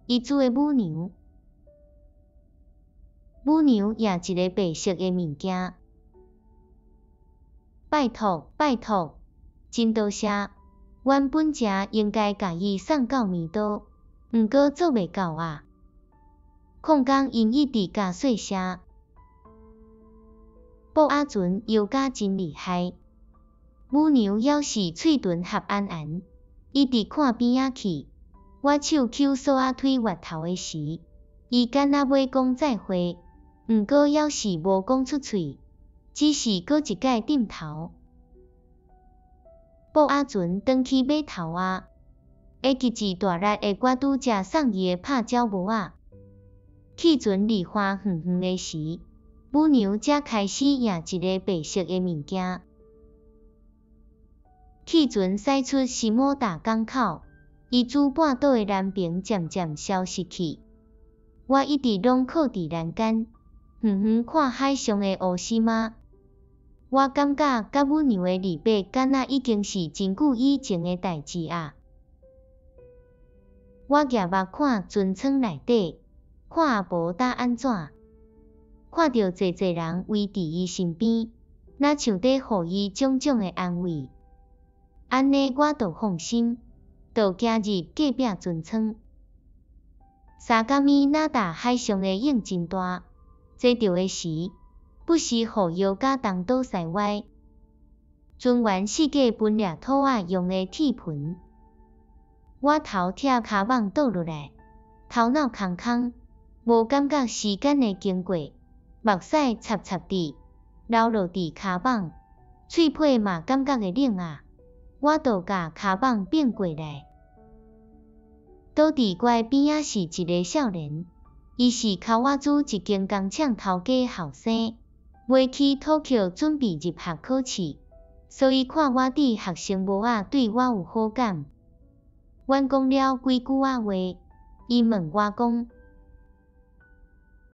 伊煮的母娘。母娘攑一个白色的物件。拜託拜託，真多謝。阮本正應該共伊送到暝都，毋過做袂到啊。況工𪜶一直共細聲。布仔船搖甲真厲害，母娘猶是喙唇合絚絚，一直看邊仔去。我手抾索仔推月頭的時，伊敢若欲講再會，毋過猶是無講出喙，只是閣一擺點頭。布仔船轉去碼頭啊，會記一大力的我拄才送伊的拍鳥帽仔。汽船離岸遠遠的時，母娘才開始攑一个白色的物件。汽船駛出心摩達港口，伊主半島的南爿漸漸消失去。我一直攏靠佇欄杆，遠遠看海上的烏斯馬。我感覺佮母娘的離別，敢若已經是真久以前的代誌啊。我舉目看船艙內底，看阿婆搭按怎，看著濟濟人圍佇伊身邊，若像咧予伊種種的安慰。按呢我就放心，就行入隔壁船艙。三工暝那達海上的湧真大，坐著的時，不時予搖甲東倒西歪。船員四界分掠土仔用的鐵盆。我頭貼跤蠓倒落來，頭腦空空，無感覺時間的經過，目屎插插佇流落佇跤蠓，喙皮嘛感覺會冷啊！我就共跤蠓反過來。倒佇我的邊仔是一个少年，伊是口我煮一間工廠頭家後生，欲去土橋準備入學考試，所以看我佇學生帽仔對我有好感。阮講了幾句仔話，伊問我講：